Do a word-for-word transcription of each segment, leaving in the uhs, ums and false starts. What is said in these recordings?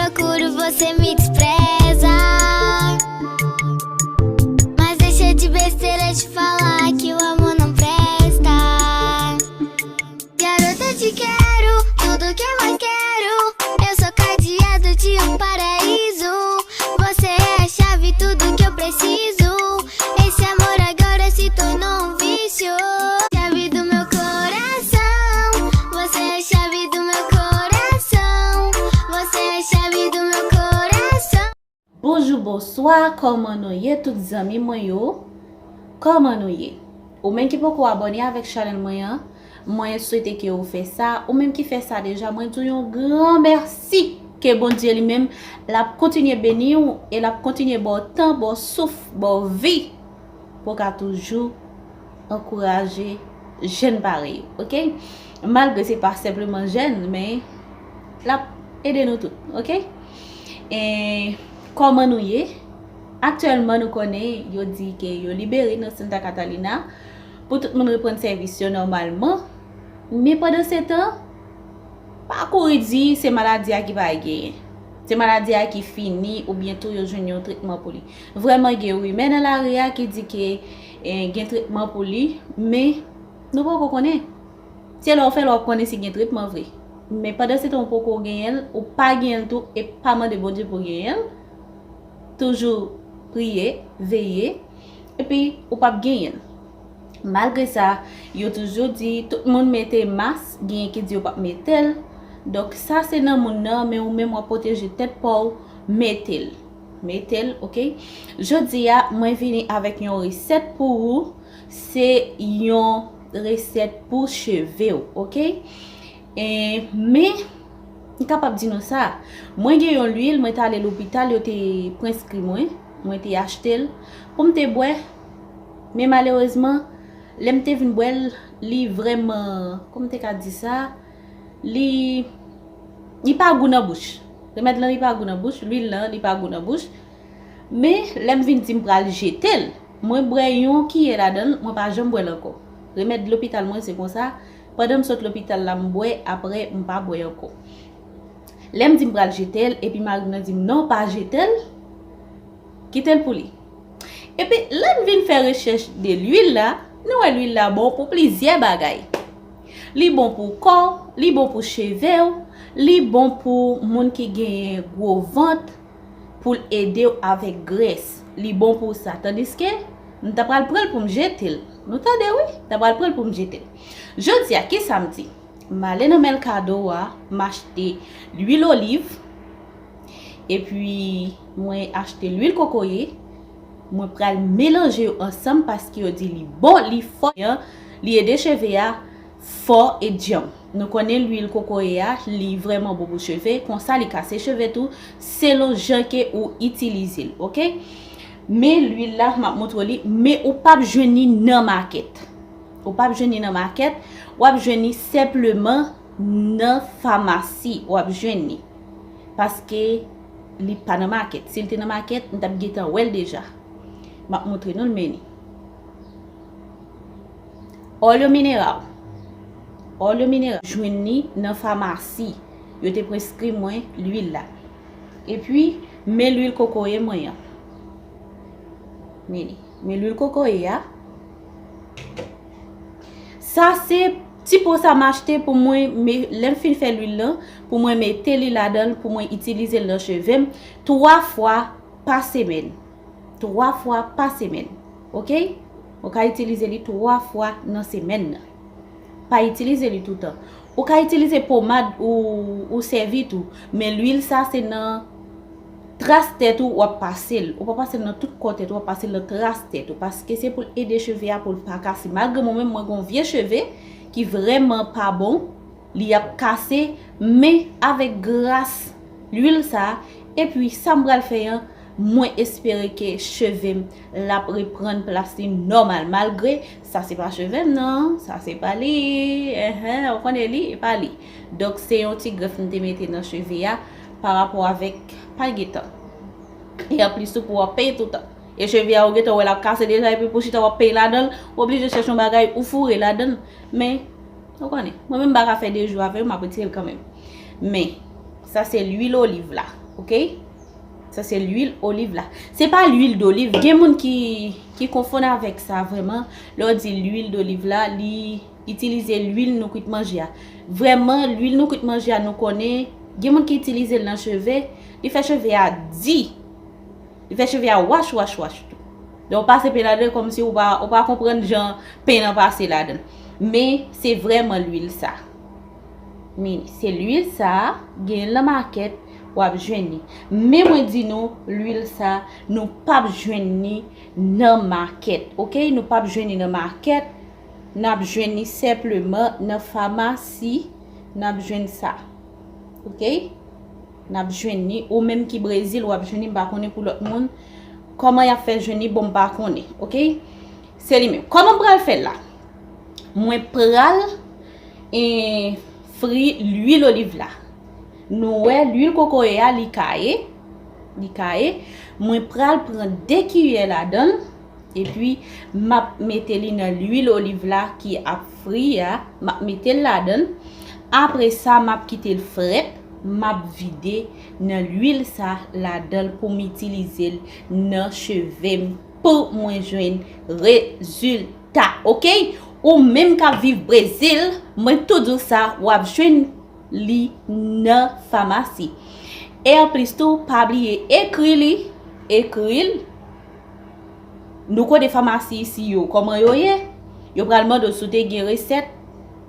Procuro, você me despreza. Mas deixa de besteira de falar que o amor não presta. Garota, te quero, tudo que mais quero. Eu sou cadeado de um paraíso. Você é a chave, tudo que eu preciso. Esse amor agora se tornou um vício. Chave do meu coração. Você é a chave do meu coração. Você é a chave do meu coração. Bonjou, bonswa, kòman nou ye tout zanmi mwen yo? Kòman nou ye? Ou menm ki poko abòne avèk chanèl mwen an, mwen swete ke ou fè sa. Ou menm ki fè sa deja, mwen di w yon gran mèsi. Ke Bondye li menm, l ap kontinye beni w e l ap kontinye ba w tan, ba w souf, ba w vi pou w ka toujou ankouraje jèn parèy ou, oke? Malgre se pa senpleman jèn, men l ap ede nou tout, oke? E kòman nou ye? Aktyèlman, nou konnen yo di ke yo libere nan Santa Catalina pou tout moun reprann sèvis yo nòmalman. Men pandan se tan, pa kouri di se maladi a ki pa genyen. Se maladi a ki fini oubyen tou yo jwenn yon tretman pou li. Vrèman gen rimè nan lari a ki di ke eh, gen tretman pou li, men nou poko konnen. Se lè w fè l w ap konnen si gen tretman vre. Men pandan se tan ou poko genyen l, ou pa genyen l tou e pa mande Bondye pou genyen l. Toujou priye, veye, epi ou p ap genyen l. Malgre sa, yo toujou di tout moun mete mas, genyen ki di yo p ap mete l. Donk sa se nan moun nan, men ou menm w ap pwoteje tèt pa w, mete l. Mete l, oke? Jodi a, mwen vini avèk yon resèt pou ou. Se yon resèt pou cheve w, oke? E, men, m kapab di nou sa. Mwen gen yon lwil, mwen t ale lopital, yo te preskri mwen. Mwen te achte l pou m te bwè. Men malerezman, lè m te vin bwè l, li vrèman, kòman m te ka di sa? Li, li pa gou nan bouch. Remèd lan, li pa gou nan bouch. Lwil lan, li pa gou nan bouch. Men, lè m vin di m pral jete l, mwen bwè yon kiyè ladan l, mwen pa janm bwè l ankò. Remèd lopital mwen se konsa, pandan m sot lopital la m bwè, apre m pa bwè ankò. Lè m di m pral jete l, epi mari m nan di m non, pa jete l, kite l pou li. Epi lè m vin fè rechèch de lwil la, nou wè lwil la bon pou plizyè bagay. Li bon pou kò, li bon pou cheve w, li bon pou moun ki genyen gwo vant, pou l ede w avèk grès. Li bon pou sa. Tandiske m ta pral pran l pou m jete l. Nou tande wi, m ta pral pran l pou m jete l. Jodi a, kisa m di? M ale nan Mercado a, m achte lwil oliv, epi mwen achte lwil kokoye, mwen pral melanje yo ansanm paske yo di li bon, li fò, li ede cheve a fò e djanm. Nou konnen lwil kokoye a, li vrèman bon pou cheve, konsa li kase cheve tou, selon jan ke ou itilize l, oke? Men lwil la, m ap montre w li, men ou p ap jwenn li nan makèt. Ou p ap jwenn li nan makèt, w ap jwenn li senpleman nan famasi, w ap jwenn li. Paske li pa nan makèt. Si l te nan makèt, m t ap gentan wè l deja. M ap montre nou l, men li. Óleo mineral. Óleo mineral. Jwenn li nan famasi. Yo te preskri mwen lwil la. Epi, men lwil kokoye mwen an. Men li. Men lwil kokoye a. Sa se ti po sa m achte pou mwen, me, lè m fin fè lwil lan, pou mwen mete li ladan l, pou mwen itilize l nan cheve m twa fwa pa semèn. Twa fwa pa semèn. Oke? Ou ka itilize li twa fwa nan semèn nan. Pa itilize li toutan. Ou ka itilize pomad ou, ou sèvi tou, men lwil sa se nan tras tèt ou w ap pase l. Ou pa pase l nan tout kò tèt ou, w ap pase l nan tras tèt ou, paske se pou l ede cheve a pou l pa kase. Malgre mwen menm mwen gen yon vye cheve ki vrèman pa bon, li ap kase, men avèk gras lwil sa, epi sa m pral fè an, mwen espere ke cheve m l ap reprann plas li nòmal, malgre sa se pa cheve m nan, sa se pa li, enhen, ou konnen li, e pa li. Donk se yon ti grèf m te mete nan cheve a, pa rapò avèk pa gen tan. E anplis tou pou w ap peye toutan. E cheve a ou gentan wè l ap kase deja, epi pou chita w ap peye ladan l, ou oblije chèche yon bagay ou foure ladan l. Men, ou konnen, mwen menm m pa ka fè de jou avè l, m ap retire l kanmenm. Men, sa se lwil oliv la. Ok? Sa se lwil oliv la. Se pa lwil doliv. Gen moun ki, ki konfonn avèk sa vrèman. Lè w di lwil doliv la, li itilize lwil nou kwit manje a. Vrèman, lwil nou kwit manje a, nou konnen, gen moun ki itilize l nan cheve, li fè cheve a di. Li fè cheve a wach, wach, wach tou. Lè w pase pen ladan l, kòmsi ou pa, ou pa konprann jan pen an pase ladan l. Men, se vrèman lwil sa. Men, se lwil sa, gen l nan makèt, w ap jwenn li. Men mwen di nou, lwil sa, nou p ap jwenn li nan makèt, ok? Nou p ap jwenn li nan makèt. N ap jwenn li senpleman nan famasi, n ap jwenn sa. Ok? N ap jwenn li. Ou menm ki Brezil, w ap jwenn li. M pa konnen pou lòt moun kòman y ap fè jwenn li, bon, m pa konnen. Ok? Se li menm. Kòman m pral fè l la? Mwen pral, eh, fri lwil oliv la. Nou wè, lwil kokoye a, li kaye. Li kaye. Mwen pral pran de kiyè ladan l. Epi, m ap mete li nan lwil oliv la ki ap fri a. M ap mete l ladan l. Apre sa, m ap kite l frèt. M ap vide nan lwil sa ladan l pou m itilize l nan cheve m pou mwen jwenn rezilta. Ok? Ou menm k ap viv Brezil, mwen tou di w sa, w ap jwenn li nan famasi. E anplis tou, pa bliye ekri li, ekri l. Nou konnen famasi isi yo, kòman yo ye? Yo pral mande w si w te gen resèt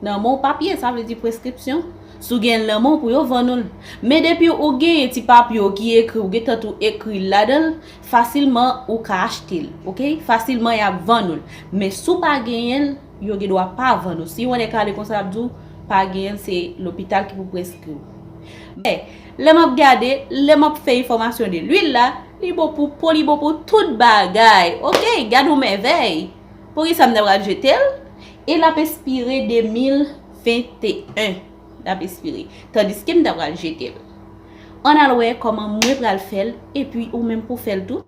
nan men w, papye, sa vle di preskripsyon. Si w gen l nan men w pou yo vann ou l. Men depi ou genyen ti papye w ki ekri, ou gentan tou ekri l ladan l, fasilman ou ka achte l, ok? Fasilman y ap vann ou l. Men si w pa genyen l, yo gen dwa pa vann ou. Si yon nèg ale konsa, l ap di w pa genyen l, se lopital ki pou preskri w. Men, lè m ap gade, lè m ap fè enfòmasyon de lwil la, li bon pou po, li bon pou tout bagay. Ok, gade yon mèvèy. Poukisa m ta pral jete l? E l ap ekspire de mil venteyen. L ap ekspire. Tandiske m ta pral jete l. Ann al wè kòman mwen pral fè l, epi ou menm pou fè l tou.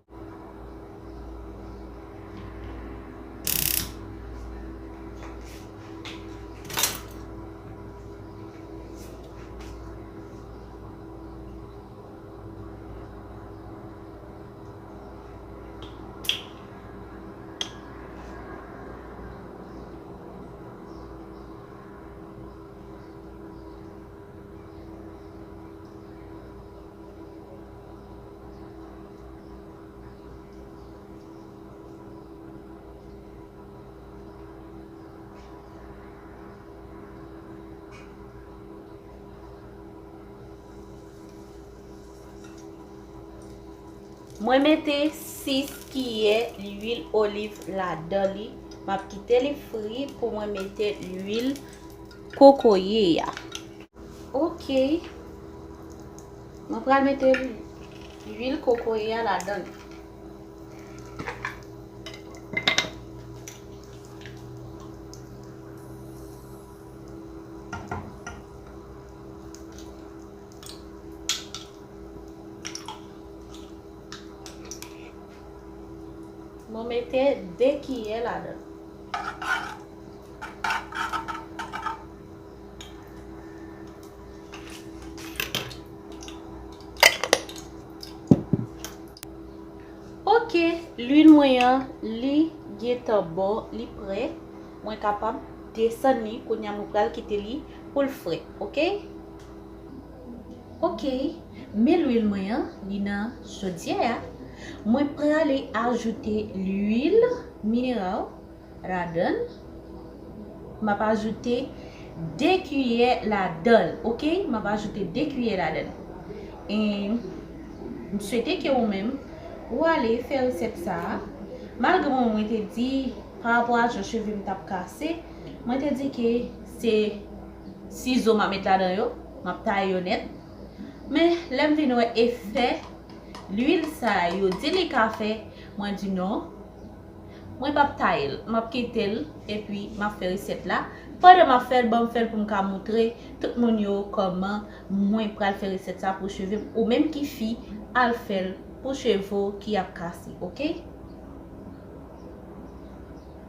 Mwen mete sis kiyè lwil oliv ladan li. M ap kite li fri pou mwen mete lwil kokoye a. Ok. Mwen pral mete lwil kokoye a ladan l. Mwen mete de kiyè ladan. Ok, lwil mwen an, li gentan bon, li prè. Mwen kapab desann li, kounye a mwen pral kite li pou l frèt, ok? Ok, men lwil mwen an, li nan chodyè a. Mwen prale ajoute lwil mineral ladan l. M ap ajoute de kiyè ladan l, ok? M ap ajoute de kiyè ladan l. E m swete ke ou menm, ou ale fè resèt sa a. Malgre mwen, mwen te di, pa rapò a jan cheve m t ap kase, mwen te di ke se sizo m ap met ladan yo, m ap taye yo nèt. Men, lè m vin wè efè lwil sa a yo di li ka fè, mwen di non. Mwen p ap taye l, m ap kite l, epi m ap fè resèt la. Pandan m ap fè l, ban m fè l pou m ka montre tout moun yo kòman mwen pral fè resèt sa pou cheve m. Ou menm ki fi, al fè l pou cheve w ki ap kase, ok?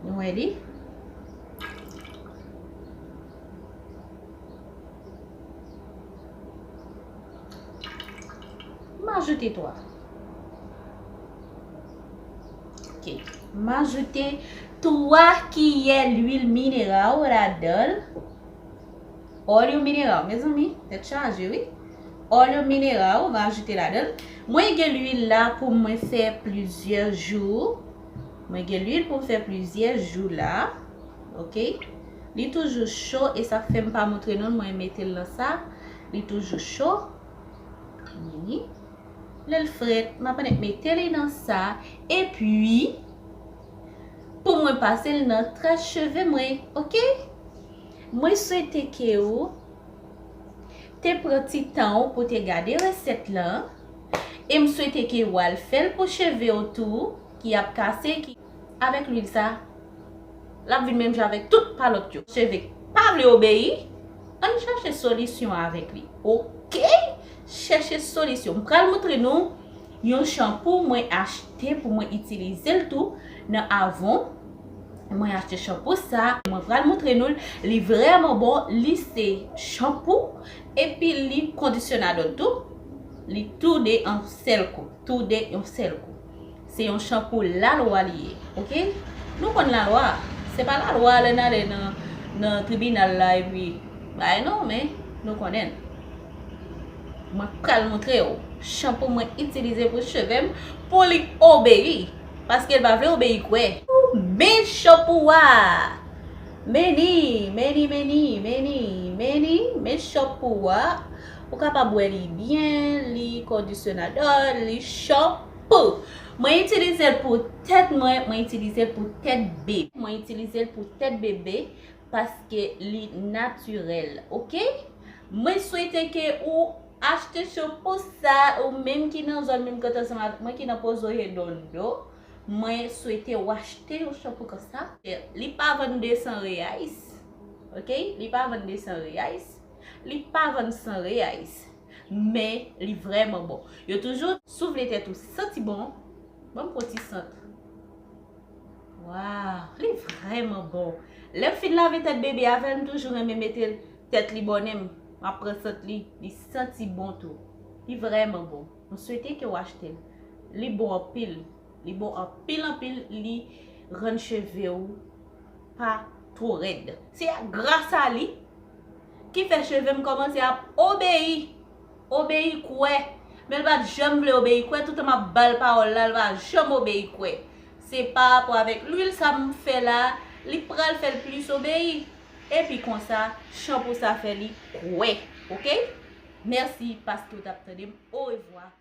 Nou wè li? M M ajoute twa. Ok. M ajoute twa kiyè lwil mineral ladan l. Óleo mineral, mezanmi, tèt chaje, wi. Óleo mineral, m ajoute ladan l. Mwen gen lwil la pou mwen fè plizyè jou. Mwen gen lwil pou m fè plizyè jou la. Ok. Li toujou cho, e sa k fè m pa montre nou l, mwen mete l nan sa. Li toujou cho. Wi. Lè l frèt, m ap annik mete li nan sa. Epi, pou mwen pase l nan très cheve mwen. Ok. Mwen swete ke ou te pran ti tan ou pou te gade resèt lan. E m swete ke w al fè l pou cheve w tou, ki ap kase, ki avèk lwil sa, l ap vin menm jan avèk tout pa lòt yo. Cheve pa vle obeyi, ann chache solisyon avèk li. Ok? Chèche solisyon. M pral montre nou yon chanpou mwen achte pou mwen itilize l tou nan Avon. Mwen achte chanpou sa, mwen pral montre nou l. Li vrèman bon, li se chanpou, epi li kondisyonadò tou. Li tou de an sèl kou, tou de yon sèl kou. Se yon chanpou lalwa li ye, ok? Nou konn lalwa. Se pa lalwa lè n ale nan, nan tribinal la epi bay non, men nou konnen l. Mwen pral montre w chanpou mwen itilize pou cheve m, pou li obeyi, paske l pa vle obeyi kwè. Men chanpou a! Meni, meni, meni, meni, meni, men chanpou a. Ou kapab wè li byen, li kondisyonadò, li chanpou. Mwen itilize l pou tèt mwen, mwen itilize l pou tèt bebe. Mwen itilize l pou tèt bebe paske li natirèl, ok? Mwen swete ke ou achte chanpou sa, ou menm ki nan zòn menm kote ansanm avèk mwen ki nan Pozo Redondo, mwen swete w achte yon chanpou konsa. Li pa vann de san reais, ok? Li pa vann de san reais. Li pa vann san reais. Men li vrèman bon. Yo toujou, si w vle tèt ou santi bon, ban m pran ti sant. Waw, li vrèman bon. Lè m fin lave tèt bebe avè l, m toujou renmen mete l, tèt li bò nen m. M ap pran sant li, li santi bon tou. Li vrèman bon. M swete ke w achte l. Li bon anpil. Li bon anpil, anpil. Li rann cheve w pa two rèd. Se gras a li ki fè cheve m kòmanse ap obeyi. Obeyi kwè. Men l pa t janm vle obeyi kwè. Toutan m ap ba l pawòl la, l pa janm obeyi kwè. Se pa rapò avèk lwil sa m fè la, li pral fè l plis obeyi. Epi konsa, chanpou sa fè li kwè. Ok? Mèsi paske w t ap tande m. Orevwa.